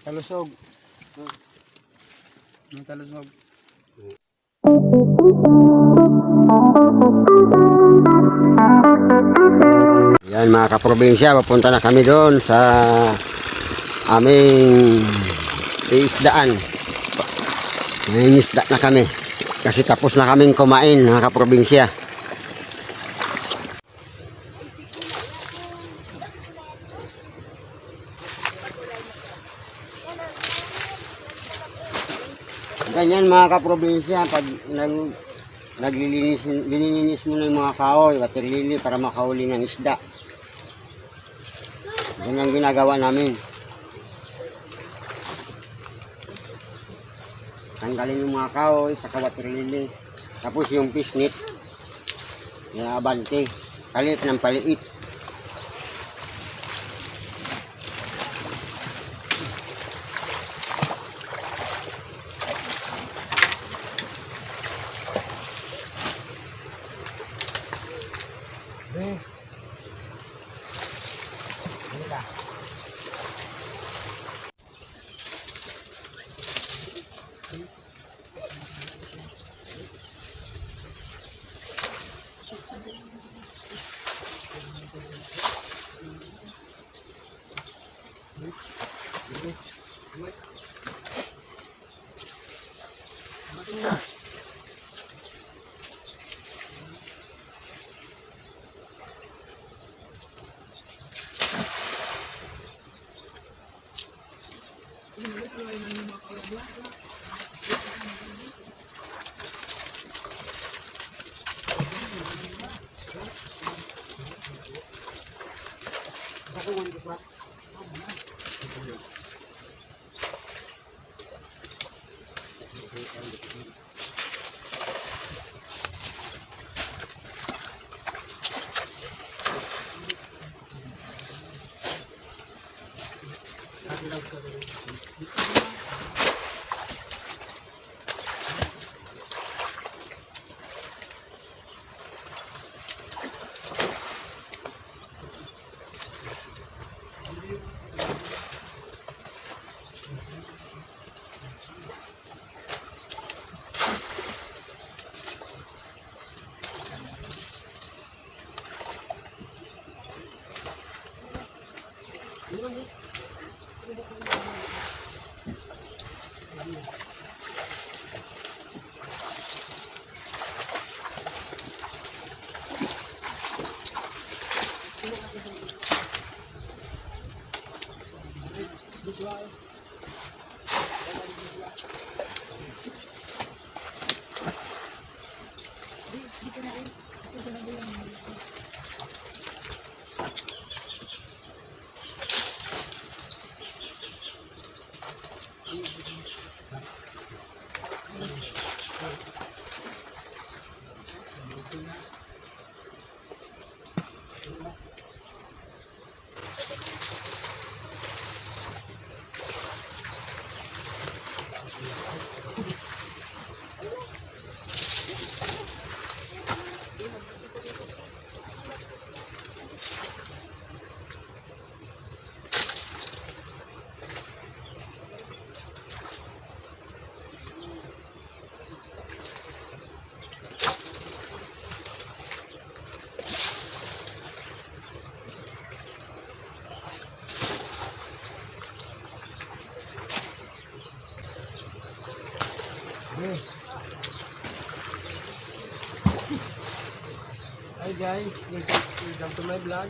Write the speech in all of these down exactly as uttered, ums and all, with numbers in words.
Talusog. May talusog. Yan, mga kaprobinsya, papunta na kami doon sa aming iisdaan. Mangingisda na kami. Kasi tapos na kaming kumain, mga kaprobinsya. Ganyan, mga kaprobinsya, pag nag-, naglilinis, linilinis mo na yung mga kahoy, water lily, para makauli ng isda. Ganyan ginagawa namin. Tanggalin yung mga kahoy, saka water lily. Tapos yung fishnet, yung abante, palit ng paliit. Hi guys, welcome, welcome to my vlog.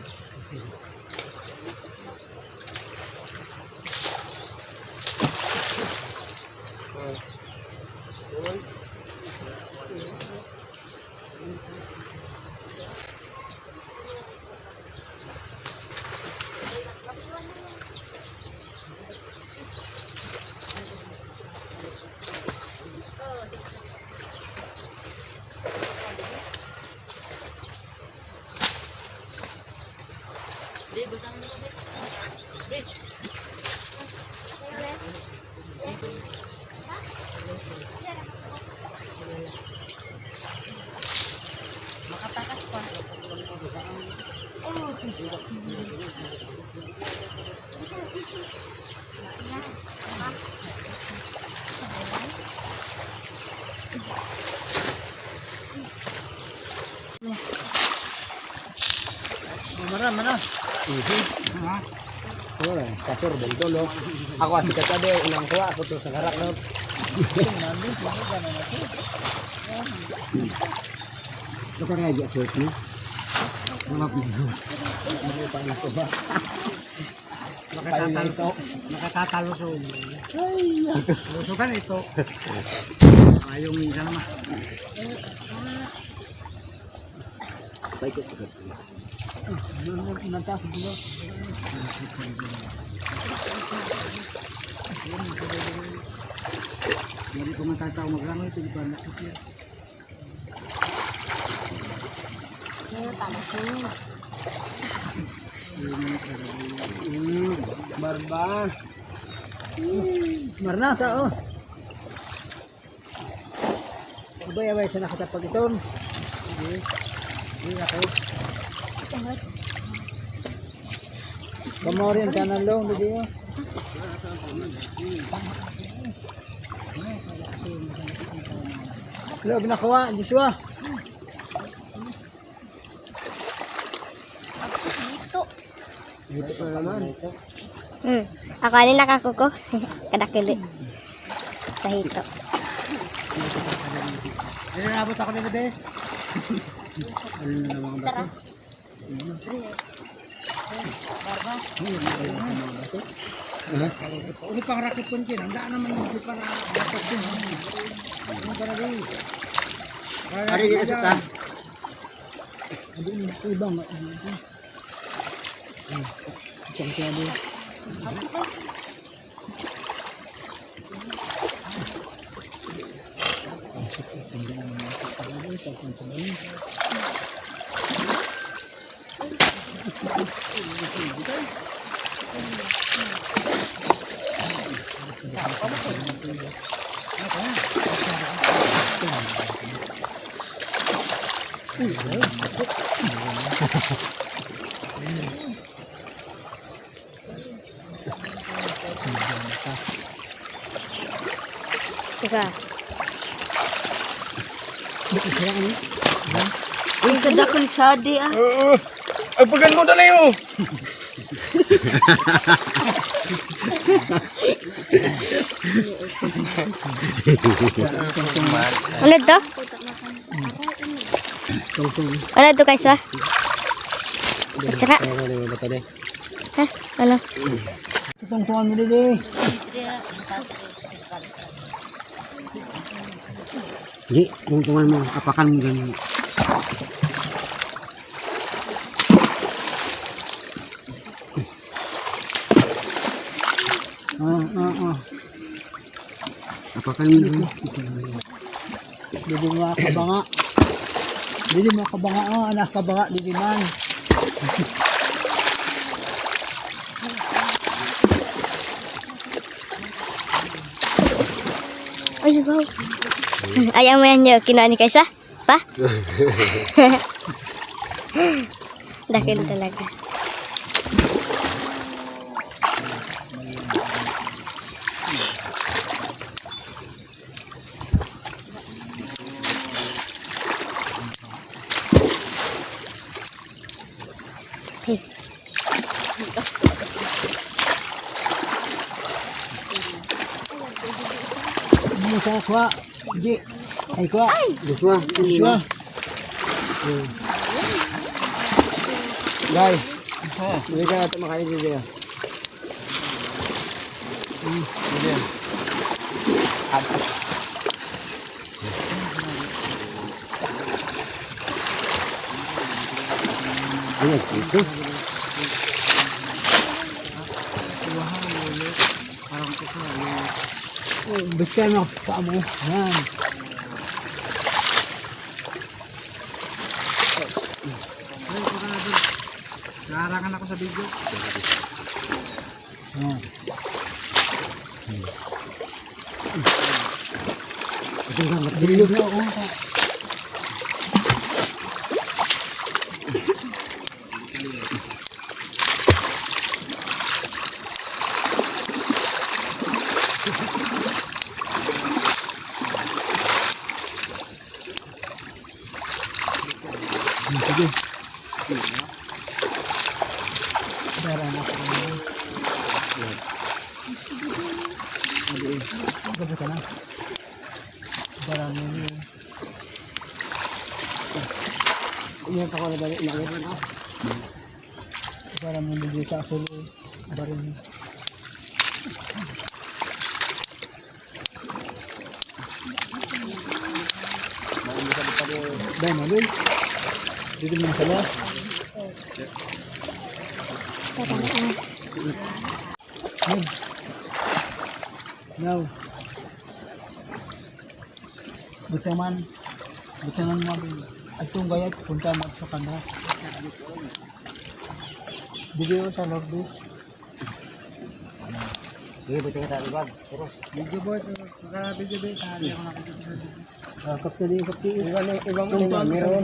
Makatakas pa. Mana, mana? Mhm. Ha? Oh, kasur bentolo. Ako asik kata de, unang kuha, ako to sa harap, no? Ito ka raja, sir, no? Mga pino. Ano pa ang kuha? Makatatalo. Makatatalo sa ulo. Ay, lusukan ito. Ayong minsan naman. Paikot-ikot. Ano, ano, ano, ano, ano? Hindi ko matatao maglangoy, ito di pa nakikita. Hmm, barba. Hmm, marna ta, oh. Sabay-abay sa nakatapag iton. Sige. Sige ako. Kamarin ka na long, di ba? Hello, binakuha, Joshua. Dito. Dito pa naman. Hmm. Ako, ano, nakakuko? Kadakili. Sa hito. Ano na abot ako nila, be? Ano na mga bato? Ano na abot ako mga bato? Ha? Ano pang rakit pun kin? Handa naman yung para bato din, ha? Ano para din? Ari, dito sa ta. Ano yung ibang, ano yung Teka. Uy, kadakal sadi, ah. Oo. Ay, pagan mo, dali, oh. Ano to? Tungtung. Ano to, guys, ah? Masarap. Ano, ano, ano, ano, ano? Ha? Ano? Tungtungan mo dito, eh. Di, tungtungan mo, apakan mo dyan. Ah, ah, ah. Apakan mo dyan. Didi mga kabanga. Didi mga kabanga, oh, anak kabanga, didi man. Ay, wow. Ayaw mo yan, yo. Kinuha ni Kaisa? Pa? Dakil talaga. Hey. Ano sa kuha? Hindi. Ay, kuha. Joshua. Joshua. Hmm. Guys. Ha. Hindi ka natin makain dito. Hmm. Hindi. At. Ayan, ito. Oh, basta na, paa mo. Yan. Ay, ito ka na, bro. Nararangan ako sa video. Yan. Ito na, matindi na, oh. Dara na ko na. Adi, adi, adi, adi, Barang ini. Ini apa kalau balik nak? Barang ini dia tak solo. Barang ini. Dah, mana? Itu masalah. Now. Butangan, butangan mo ang atong gayat punta mo sa kanda. Video sa Lourdes. Sige, buti ka tayo, bag. Pero video boy, sa video boy, sa video ko na. Ah, kapte din, kapte. Iba na, iba mo na, meron.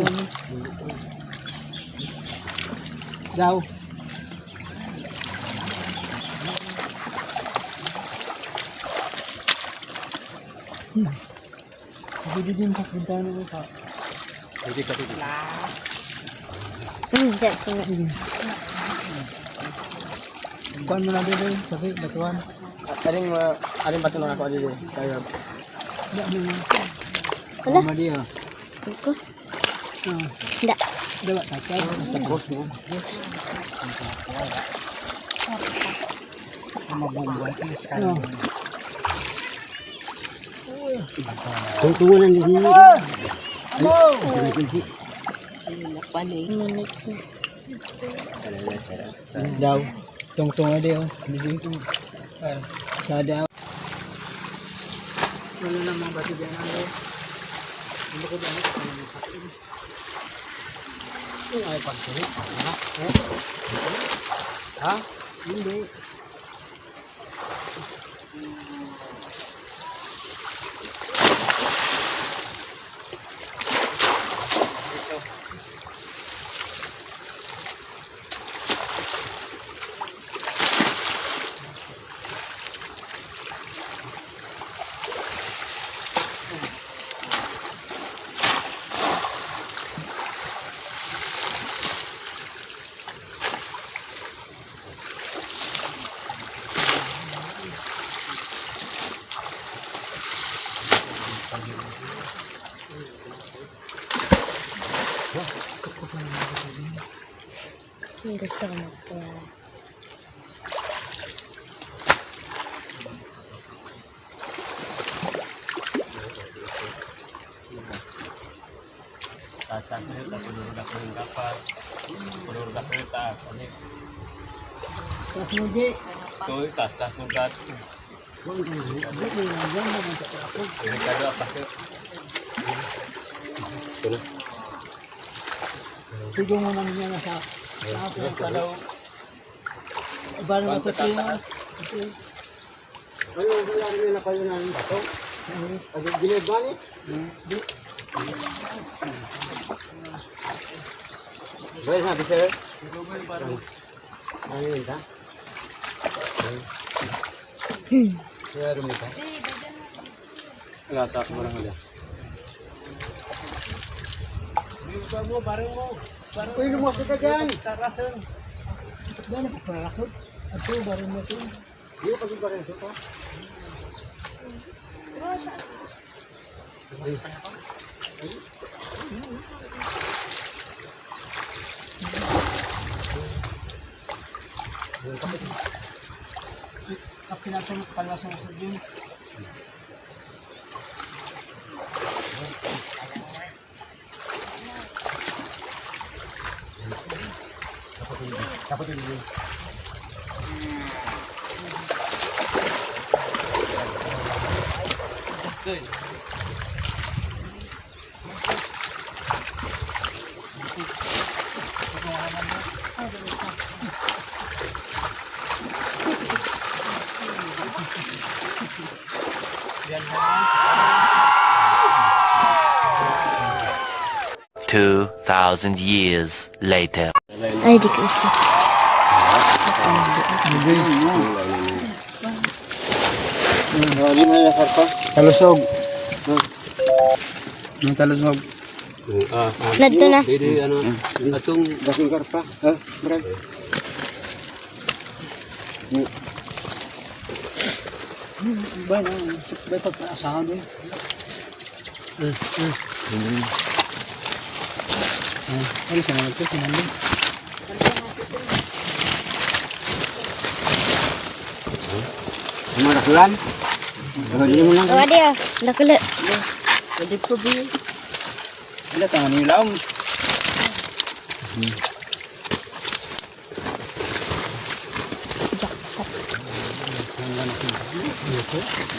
Daw. Hmm. Pwede din sa punta na sa. Pwede ka, pwede. Hmm, siya po nga. Kuan mo na din, sabi, batuan. Aling, ah, aling bato na ako, aling, kaya. Wala. Wala. Mali, ah. Ito. Ah. Nda. Dapat pakai. Tapos mo. Mabomba ito, sekarang. Ah. Tungtungan di sini. Daw. Tungtong aja, oh. Di sini. Ah, sa daw. Wala na mga bato diyan, ano? Hindi ko ba ano? Hindi ay pagsulit. Ha? Eh? Ha? Hindi. Ang gusto ko magkuha. Taas-taas na yun, tapos nurog ako yung kapal. Nurog ako yung taas. Ano yun? Taas mo, G. Ito, taas-taas ng gas. Delikado ang kasi. Ito na. Tignan mo naman yan sa, sa, sa, sa, sa, Bali, matutuwa. Ano, wala rin na kayo ng bato? Ano, ginagawa ni? Ba, sabi, sir? Ano yun, ta? Kaya rin ito. Wala, ta, wala, wala. Uy, lumakad ka dyan. Tarasan. Yan, parakot. Ato, barang mo ito. Hindi ka pagbarang ito, ha? Kapinatong palasan sa din. Two thousand years later. Ay, di ko isa. Talusog. Ang talusog. Ah, ah. Nandun na. Dede, ano, atong dating karpa. Ha? Berat. Ba, na, ba, pag-asahan din. Eh, eh. Ah, ano sa mga ito? Sinanday? Ang mga dakulan? Ano, di mo lang. Oh, adi, oh. Dakula. Adi po, bi. Wala, tangan nila, um.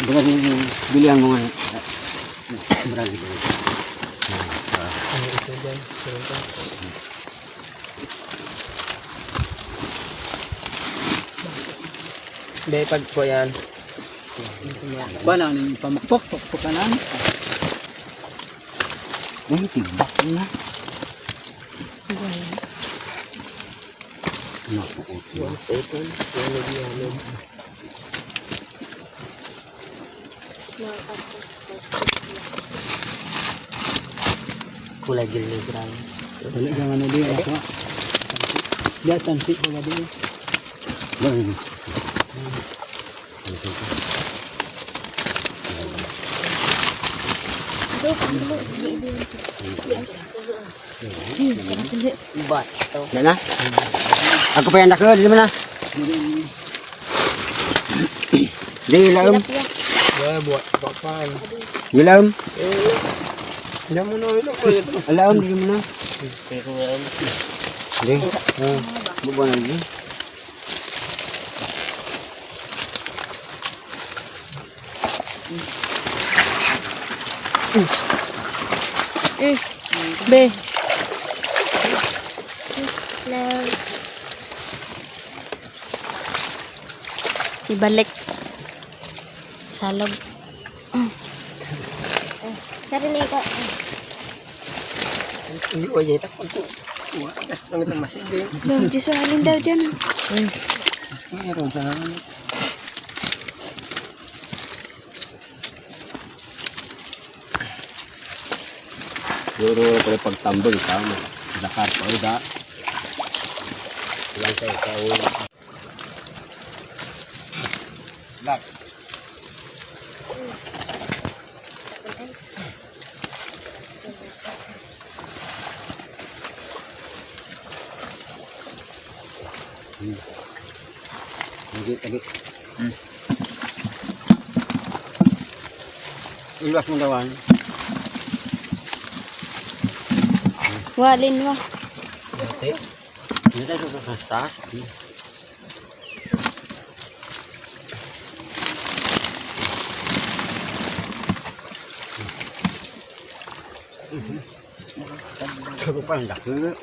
Baka bilihan mo nga. Berani. Hindi, pag po yan. Kuha na, ano yung pamakpok, pakpok ka na. Ay, timbak na. Naku, ulo. Kulay green na green. Wala kang ano din, ako. Dia, tansi ko ba din? Bang. Bato. Yan na? Ako pa yan, ako, di naman na. Di, laom. Tilapia. Wala, buat, papan. Di, laom. Eh, yan mo na, yan mo na, yan mo na. Laom, di mo na. Pero, um, di. Ah, bubuan lagi. Mm, be. Ibalik. Salog. Sabi na ito. Iyo, ay, ay, takpan ko. Wah, gas lang itong masig, eh. Dong, Diyos, alin daw dyan, ah? Ay, meron sa naman. Siguro pala pagtambol, tama. Dakar pa, da. Ilang tayo, taon. Lak. Hmm. Lagi, lagi. Hmm. Iwas mo dawan. Walin, wa. Dati. Hindi tayo sa taas. Sabi pa, ang laki.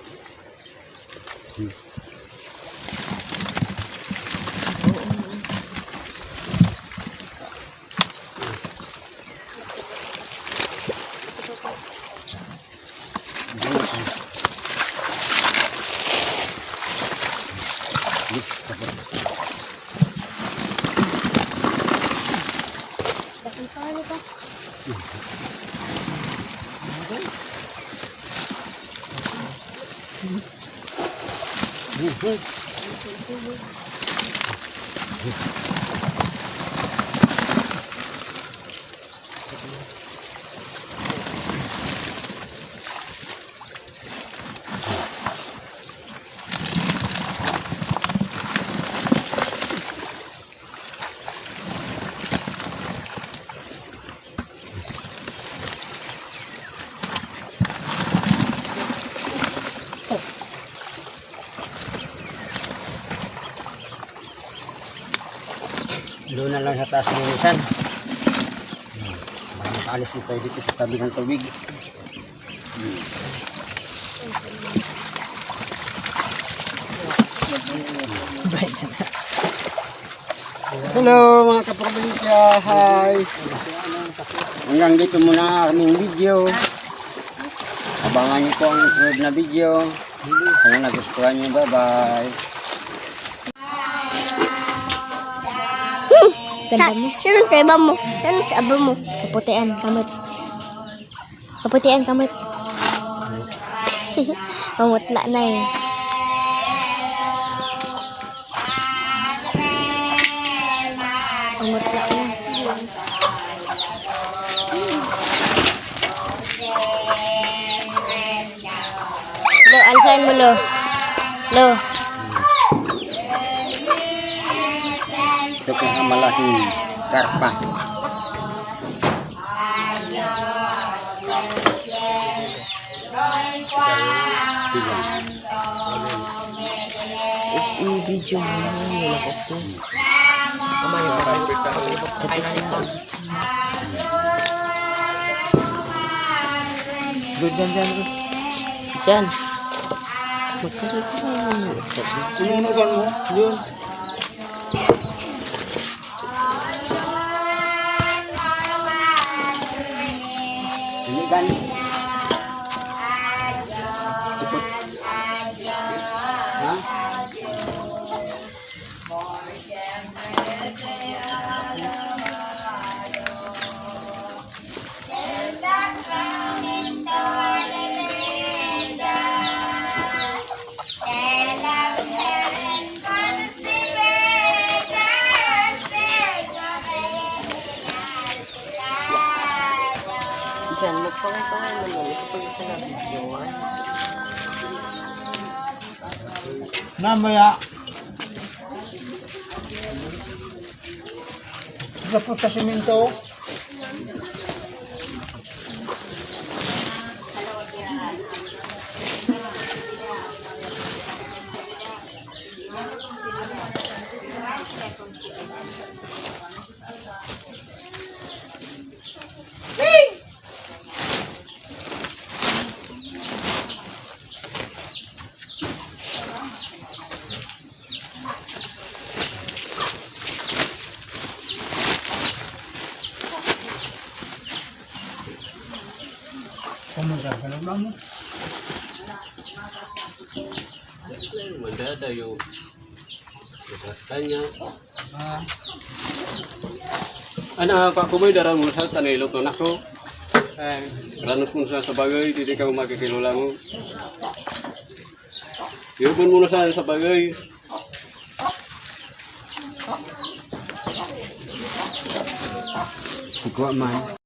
Doon na lang sa taas ng minsan. Hmm. Makaalis na tayo dito sa tabi ng tubig. Hmm. Hello, mga kaprobinsya. Hi. Hanggang dito muna ang aming video. Abangan niyo po ang sunod na video. Sana nagustuhan niyo. Bye-bye. Hmm. Sa-, sino ang kaiba mo? Sino ang kaiba mo? Kaputian, kamot. Kaputian, kamot. Ong mutla nai. Ong mutla nai. Lo, alisan mo lo. Lo. Seke hamalahi karpa. Jan, jan. Jan. Ini kan cukup. Hah? Jan, magpakay-pakay naman. Ito pag ito na video, ah. Namaya. Sa puta siminto. Manda da yo. Tanya. Ana pa ko bai dara musa tane lo tonako. Ranus musa sabagai di deka umake ke lolango. Yo pun musa sabagai. Kuat man.